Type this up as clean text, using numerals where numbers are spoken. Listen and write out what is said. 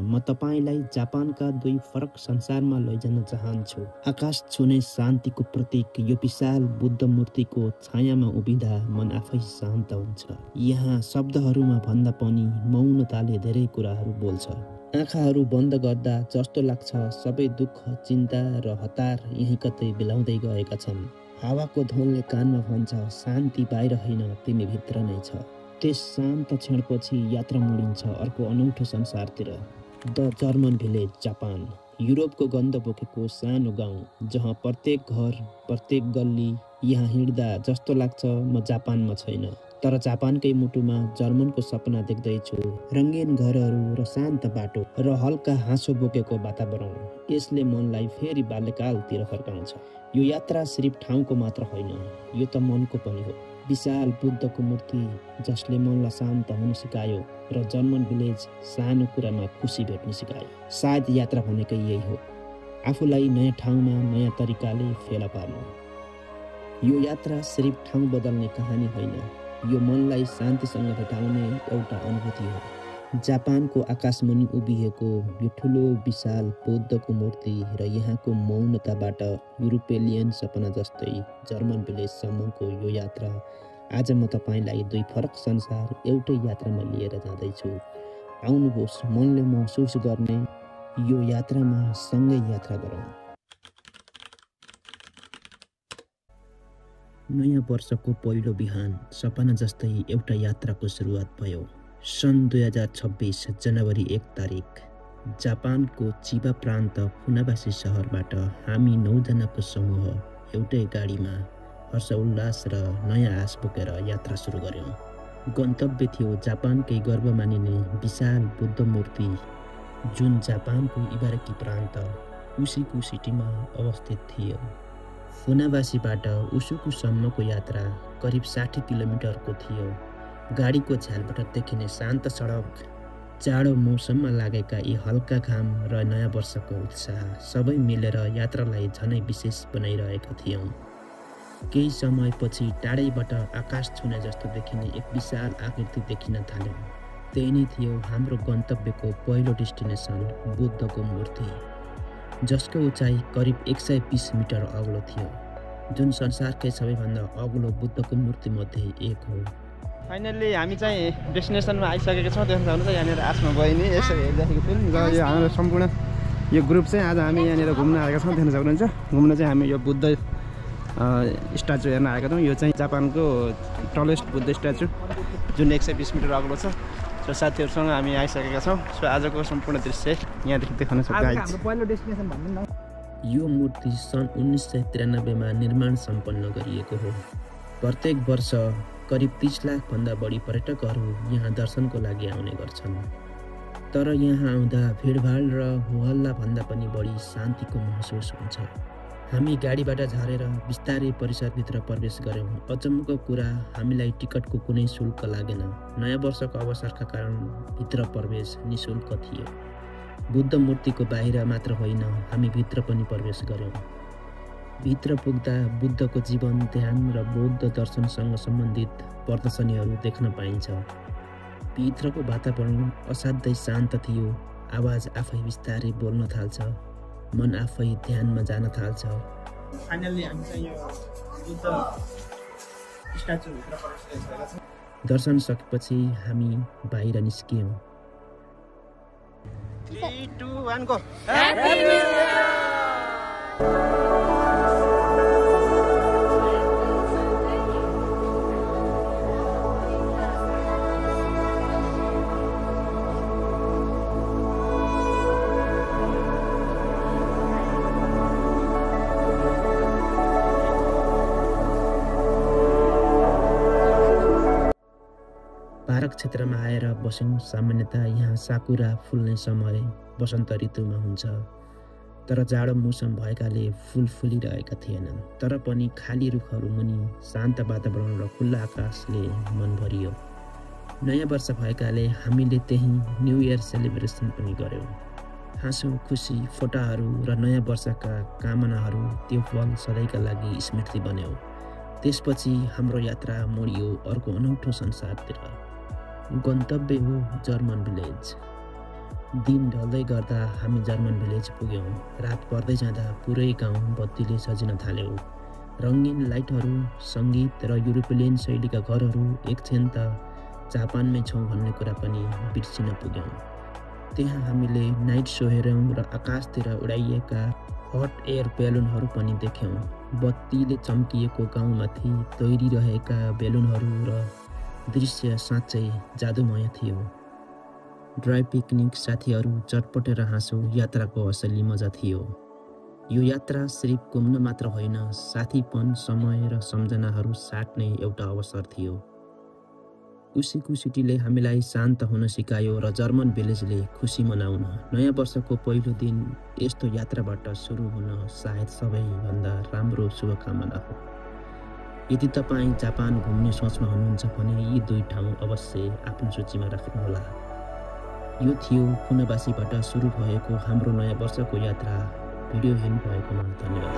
म तपाईलाई जापानका दुई फरक संसारमा लैजान चाहन्छु। आकाश छुने शान्तिको प्रतीक यो विशाल बुद्ध मूर्तिको छायामा उभिँदा मन आफै शान्त हुन्छ। यहाँ शब्दहरूमा भन्दा पनि मौनताले धेरै कुराहरू बोल्छ। आँखाहरू बन्द गर्दा जस्तो लाग्छ सबै दुःख, चिन्ता र हतार यही कतै बिलाउँदै गएका छन्। हावाको धोलले कानमा भन्छ, शान्ति बाहिर होइन, तिमी भित्र नै छ। त्यस शान्त क्षणपछि यात्रा मोडिन्छ अर्को अनौठो संसारतिर। The German village, Japan. युरोपको गन्ध बोकेको सानो गाउँ जहाँ प्रत्येक घर, प्रत्येक गल्ली यहाँ हिँड्दा जस्तो लाग्छ म जापानमा छैन, तर जापानकै मुटुमा जर्मनको सपना देख्दैछु। रङ्गीन घरहरू र शान्त बाटो र हल्का हाँसो बोकेको वातावरण, यसले मनलाई फेरि बाल्यकालतिर फर्काउँछ। यो यात्रा सिर्फ ठाउँको मात्र होइन, यो त मनको पनि हो। विशाल बुद्धको मूर्ति जसले मनलाई शान्त हुन सिकायो र जर्मन भिलेज सानो कुरामा खुसी भेट्न सिकायो। सायद यात्रा भनेकै यही हो, आफूलाई नयाँ ठाउँमा नयाँ तरिकाले फेला पार्नु। यो यात्रा सिर्फ ठाउँ बदल्ने कहानी होइन, यो मनलाई शान्तिसँग भेटाउने एउटा अनुभूति हो। जापानको आकाशमुनि उभिएको यो ठुलो विशाल बुद्धको मूर्ति र यहाँको मौनताबाट युरोपेलियन सपना जस्तै जर्मन भिलेजसम्मको यो यात्रा, आज म तपाईलाई दुई फरक संसार एउटै यात्रामा लिएर जाँदैछु। आउनुहोस् मनले महसुस गर्ने यो यात्रामा सँगै यात्रा गरौँ। नयाँ वर्षको पहिलो बिहान सपना जस्तै एउटा यात्राको सुरुवात भयो। सन् 2026 जनवरी 1 तारिक जापानको चिबा प्रान्त फुनाबासी सहरबाट हामी 9 जनाको समूह एउटै गाडीमा हर्षोल्लास र नयाँ आश बोकेर यात्रा सुरु गर्यौं। गन्तव्य थियो जापानकै गर्व मानिने विशाल बुद्ध मूर्ति, जुन जापानको इबाराकी प्रान्त उसिकु सिटीमा अवस्थित थियो। फुनाबासीबाट उसुकुसम्मको यात्रा करिब 60 किलोमिटरको थियो। गाडीको झ्यालबाट देखिने शान्त सडक, जाडो मौसममा लागेका यी हल्का घाम र नयाँ वर्षको उत्साह सबै मिलेर यात्रालाई झनै विशेष बनाइरहेका थियौँ। केही समयपछि टाढैबाट आकाश छुने जस्तो देखिने एक विशाल आकृति देखिन थाल्यो। त्यही नै थियो हाम्रो गन्तव्यको पहिलो डेस्टिनेसन, बुद्धको मूर्ति, जसको उचाइ करिब 120 मिटर अग्लो थियो, जुन संसारकै सबैभन्दा अग्लो बुद्धको मूर्ति मध्ये एक हो। फाइनल्ली हामी चाहिँ डेस्टिनेसनमा आइसकेका छौँ। देख्न सक्नुहुन्छ यहाँनिर आसमा बहिनी यसो हेरिरहेको थियौँ र यो हाम्रो सम्पूर्ण यो ग्रुप चाहिँ आज हामी यहाँनिर घुम्न आएका छौँ। देख्न सक्नुहुन्छ घुम्न चाहिँ हामी यो बुद्ध स्ट्याचु हेर्न आएका छौँ। यो चाहिँ जापानको टलेस्ट बुद्ध स्ट्याचु जुन 120 मिटर अग्लो छ। सो साथीहरूसँग हामी आइसकेका छौँ। सो आजको सम्पूर्ण दृश्य यहाँदेखि देख्न सक्नुहुन्छ। पहिलो डेस्टिनेसन भन्नु न। यो मूर्ति सन् 1993 मा निर्माण सम्पन्न गरिएको हो। प्रत्येक वर्ष करिब 30 लाख भन्दा बढी पर्यटकहरू यहाँ दर्शनको लागि आउने गर्छन्। तर यहाँ आउँदा भिडभाड र होहल्ला भन्दा पनि बढी शान्तिको महसुस हुन्छ। हामी गाडीबाट झरेर बिस्तारै परिसरभित्र प्रवेश गर्यौँ। अचम्मको कुरा, हामीलाई टिकटको कुनै शुल्क लागेन। नयाँ वर्षको अवसरका कारण भित्र प्रवेश निःशुल्क थियो। बुद्ध मूर्तिको बाहिर मात्र होइन, हामी भित्र पनि प्रवेश गर्यौँ। भित्र पुग्दा बुद्धको जीवन, ध्यान र बौद्ध दर्शनसँग सम्बन्धित प्रदर्शनीहरू देख्न पाइन्छ। भित्रको वातावरण असाध्यै शान्त थियो। आवाज आफै बिस्तारै बोल्न थाल्छ, मन आफै ध्यानमा जान थाल्छ। फाइनल्ली हामी चाहिँ यो बुद्ध स्ट्याचु भित्र प्रवेश गरिसकेका छौँ। दर्शन सकेपछि हामी बाहिर निस्कियौँ। 3, 2, 1 गो। पार्क क्षेत्रमा आएर बस्यौँ। सामान्यतः यहाँ साकुरा फुल्ने समय वसन्त ऋतुमा हुन्छ, तर जाडो मौसम भएकाले फुल फुलिरहेका थिएनन्। तर पनि खाली रुखहरू मुनि शान्त वातावरण र खुल्ला आकाशले मन भरियो। नयाँ वर्ष भएकाले हामीले त्यही न्यू इयर सेलिब्रेसन पनि गर्यौँ। हाँसो, खुसी, फोटाहरू र नयाँ वर्षका कामनाहरू त्यो पल सधैँका लागि स्मृति बन्यो। त्यसपछि हाम्रो यात्रा मोडियो अर्को अनौठो संसारतिर। गन्तव्य हो जर्मन भिलेज। दिन ढल्दै गर्दा हामी जर्मन भिलेज पुग्यौँ। रात पर्दै जाँदा पुरै गाउँ बत्तीले सजिन थाल्यो। रङ्गीन लाइटहरू, सङ्गीत र युरोपियन शैलीका घरहरू एकछिन त जापानमै छौँ भन्ने कुरा पनि बिर्सिन पुग्यौँ। त्यहाँ हामीले नाइट सो हेऱ्यौँ र आकाशतिर उडाइएका हट एयर बेलुनहरू पनि देख्यौँ। बत्तीले चम्किएको गाउँमाथि तैरिरहेका बेलुनहरू र दृश्य साँच्चै जादुमय थियो। ड्राई पिकनिक, साथीहरू, चटपटेर हाँसो यात्राको असली मजा थियो। यो यात्रा सिर्फ घुम्न मात्र होइन, साथीपन, समय र सम्झनाहरू साट्ने एउटा अवसर थियो। खुसीको सिटीले हामीलाई शान्त हुन सिकायो र जर्मन भिलेजले खुसी मनाउन। नयाँ वर्षको पहिलो दिन यस्तो यात्राबाट सुरु हुन सायद सबैभन्दा राम्रो शुभकामना हो। यदि तपाईँ जापान घुम्ने सोचमा हुनुहुन्छ भने यी दुई ठाउँ अवश्य आफ्नो सूचीमा राख्नुहोला। यो थियो फुनाबासीबाट सुरु भएको हाम्रो नयाँ वर्षको यात्रा। भिडियो हेर्नुभएकोमा धन्यवाद।